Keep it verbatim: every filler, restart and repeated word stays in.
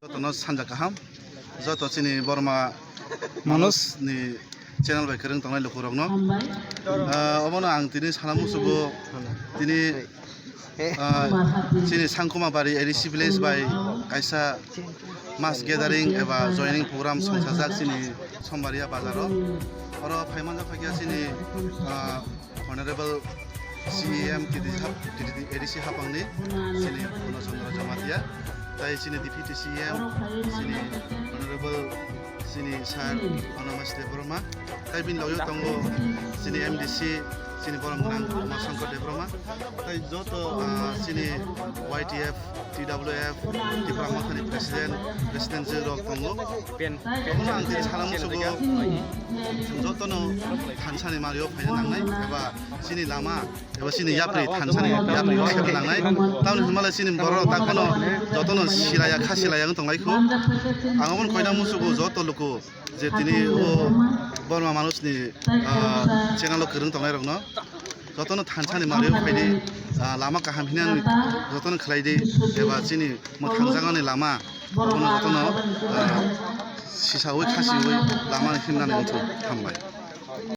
Jotono sanja kaham, joto chini Borma Manoj ni channel bai kwrwng tongnai lukurokno. Ah, obono ang tini sana musugo tini, ah, chini Sangkuma Bari A D C village bai kaisa mass gathering eba joining program songchajak chini Sombaria bazaro. Oro phaimanjak phaikha chini, ah, Honorable C E M T D C hap-, T D C, A D C hapangni chini Purno Chandra Jamatia, tai chini Deputy C E M chini Honorable chini Sir Anamas Debbarma, tai bini loge tongo chini M D C chini borom gwnang Umashankar Debbarma, tai joto, ah, chini Y T F, T W F, Tipra Mothani President, President je rok tongo. Omo ang tini sana musugo, chwng jotono thansani mario phaina nangnai, eba chini lama, eba chini yapri thansani yapri o phaina nangnai. Tamoni hwnba le chini borok tak phano jotono silaiya, kha silaiya wng tonglai kho. Ang omo koina musugo joto luku je tini o Borma Manoj ni, ah, channel o kwrwng tongnai rokno. Jotono thansani mario phaidi, ah, lama kaham hinani jotono khlaidi, eba chini mwthang jagani lama, obono jotono, ah, sisawi khasiwi lama himnani wngthung. Hambai.